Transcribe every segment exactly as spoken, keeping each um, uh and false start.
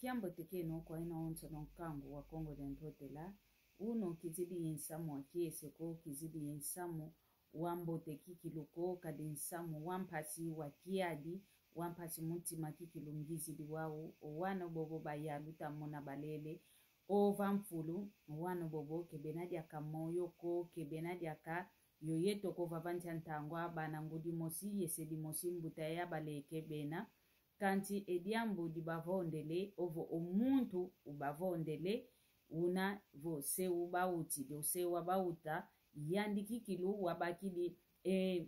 Kiambote kieno kwa ena onsono nkangu wa Kongo dia Ntotela. Uno kizidi ye nsamu wa kiese ko, kizidi ye nsamu wa mbote kikilu ko, kadi nsamu wa mpasi, wa kiadi, wa mpasi mu ntima kikilu ngizidi wau. O wana bobo bayalu tamona balele o va mfulu, o wana bobo ke bena diaka moyo ko, ke bena diaka yo yeto ko. Vava ntia ntangwa bana ngudi mosi, yese dimosi, mbuta ya baleke bena. Kansi e diambu dibavondele, ovo o muntu ubavondele, una vo se ubawutidi, o se wabawuta, yandi kikilu wabakidi e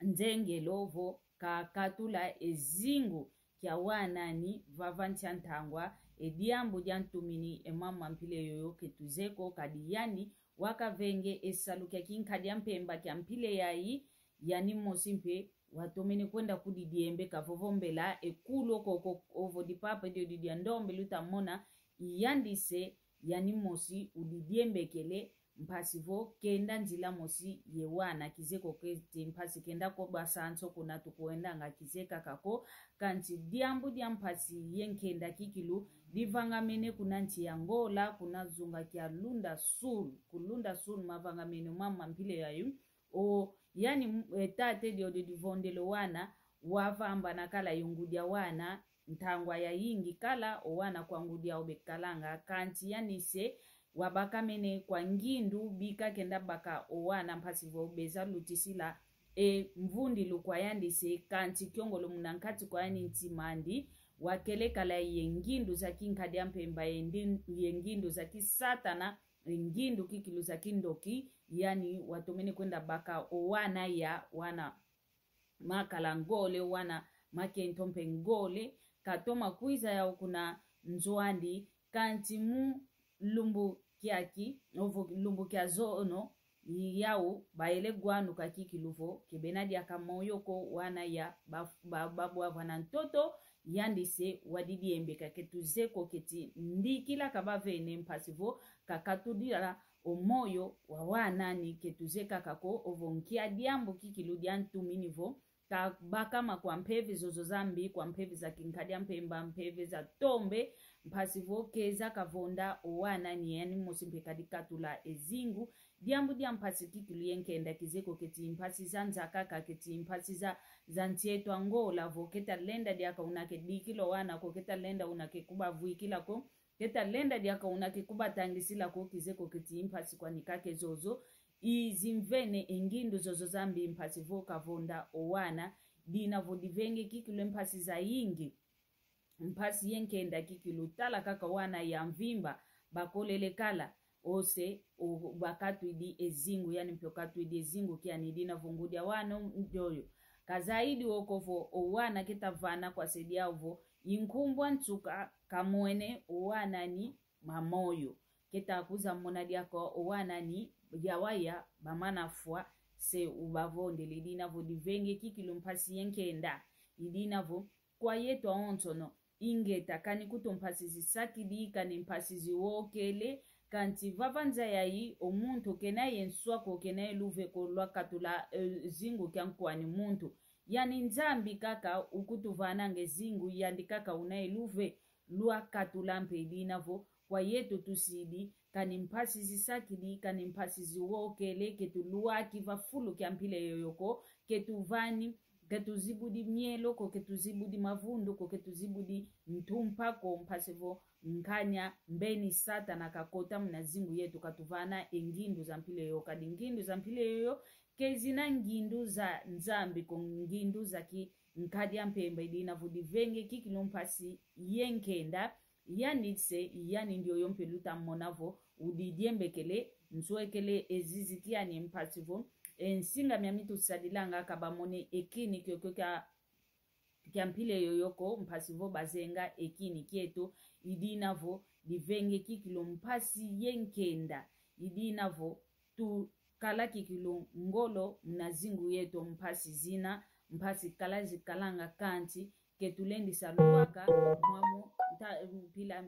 nzengelo vo kakatula e zingu kia wanani. Vava ntia ntangwa e diambu diantumini e mama mpila yoyo ke tuzeye ko, kadi yandi wakavenge e salu kia kinkadi a mpemba kia mpila yayi, yani mosi mpe watomene kwenda kudidiembeka. Vovo mbela e kulu okoko ovo dipapa diodi dia ndombe lutamona, yandi se yani mosi udidiembekele, mpasi vo kenda nzila mosi ye wana. Kizeye ko keti mpasi kenda ko basanso kuna tukwendanga, kizeye kaka ko. Kansi diambu dia mpasi ye nkenda kikilu divangamene kuna nsi ya Angola, kuna zunga kia Lunda Sul. Ku Lunda Sul mavangamene mama mpila yayu. O yani, e, tata diodio divondele o wana, wavambana kala yo ngudi a wana ntangwa yayingi kala, o wana kwa ngudi au bekalanga. Kansi yani se wabakamene kwa ngindu bika kenda baka o wana, mpasi vo beza lutisila e mvundilu kwa yandi se. Kansi kiongolo muna nkati kwa yani ntim'andi wakele kala ye ngindu za kinkadi a mpemba, ye ndi-, ye ngindu za kisatana, ye ngindu kikilu za kindoki. Yani watomene kwenda baka o wana ya wana makala ngole, wana makento mpe ngole. Katoma kwiza yau kuna nzo andi, kansi mu lumbu kiaki, ovo lumbu kia zono, yau bayele gwanuka kikilu vo ke bena diaka moyo ko, wana ya ba-, ba-, babwavana ntoto. Yandi se wadidiembeka. Ke tuzeye ko keti ndikila kabavene, mpasi vo kakatudila o moyo wa wanani. Ke tuzeye kaka ko ovo nkia diambu kikilu diantumini vo kabakama kwa mpeve zozo za mbi, kwa mpeve za kinkadi a mpemba, mpeve za tombe, mpasi vo keza kavonda o wanani, yani mosi mpe kadikatula e zingu. Diambu dia mpasi kikilu ye nkenda, kizeye ko keti mpasi za nza kaka, keti mpasi za, za nsi eto Angola vo keta lenda diaka una ke dikila o wana ko, keta lenda una ke kubavwikila ko, keta lenda diaka una ke kubatangisila ko. Kizeye ko keti mpasi kwani kaka e zozo, i zimvene e ngindu zozo za mbi, mpasi vo kavonda o wana. Dina vo divenge kikilu e mpasi zayingi, mpasi ye nkenda kikilu. Tala kaka wana ya mvimba bakolele kala, o se o bakatwidi e zingu, yani mpe okatwidi e zingu kiani. Dina vo ngudi a wana ndioyo. Kazaidi oko vo o wana keta vana kwa se diau vo i nkumbu a nsuka kamwene o wanani mamoyo. Keta kwiza mona diaka o wanani yawaya bamana fwa se ubavondele. Dina vo divenge kikilu mpasi ye nkenda. I dina vo kwa yeto awonsono, ingeta, kani kutu mpasi zisakidi, kani mpasi ziwokele. Kansi vava nza yayi, o muntu kena ye nswa ko, kena ye luve ko lwakatula, eh, zingu kia nkwani muntu. Yani Nzambi kaka ukutuvananga e zingu, yandi kaka una ye luve lwakatula. Mpe i dina vo kwa yeto tusidi, kani mpasi zisakidi, kani mpasi ziwokele, ke tulwaki va fulu kia mpila yoyo ko, ke tuvani, ke tuzibudi mielo ko, ke tuzibudi mavundu ko, ke tuzibudi ntumpa ko, mpasi vo nkanya mbeni Satana kakota muna zingu yeto, katuvana e ngindu za mpila yoyo. Kadi ngindu za mpila yoyo ke zina ngindu za Nzambi ko, ngindu za kinkadi a mpemba. I dina vo divenge kikilu mpasi ye nkenda. Yani se, yani ndioyo mpe lutamona vo udidiembekele, nswekele e zizi kiani, mpasi vo e nsinga miami tusadilanga kabamone e kini kiokio kia, kia mpila yoyo ko, mpasi vo bazenga e kini kieto. I dina vo divenge kikilu mpasi ye nkenda. I dina vo tukala kikilu ngolo muna zingu yeto. Mpasi zina, mpasi kala zikalanga, kansi ke tulendisa lwaka mwamu nta-, mpila,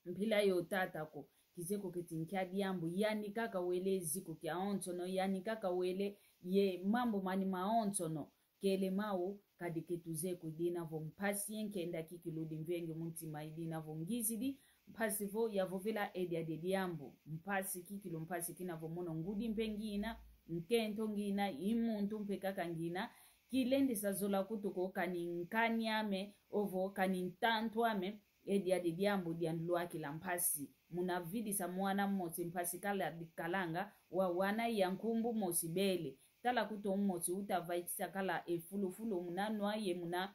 mpila yo tata ko. Kizeye ko keti nkia diambu, yani kaka wele ziku kiawonsono, yani kaka wele ye mambu mani mawonsono. Kele mau Kadi ke tuzeye ko, idina vo mpasi ye nkenda kikilu dimvenge mu ntima, idina vo ngizidi mpasi vo yavovela e diadi diambu. Mpasi kikilu, mpasi kina vo mono ngudi mpe ngina, nkento ngina, i muntu mpe kaka ngina, kilendisa zola kutu ko kani nkani ame, ovo kani ntantu ame, e diadi diambu dianlwakila mpasi. Muna vidisa mwana mmosi mpasi kala dikalanga, wa wana ya nkumbu mosi bele. Tala kutu mmosi uta vaikisa kala e fulufulu muna nwa ye muna,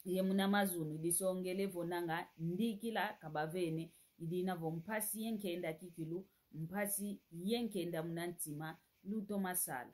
ye muna mazunu, disongele vo nanga ndikila kabavene, idina vo mpasi ye nkenda kikilu, mpasi ye nkenda muna ntima, lutoma sala.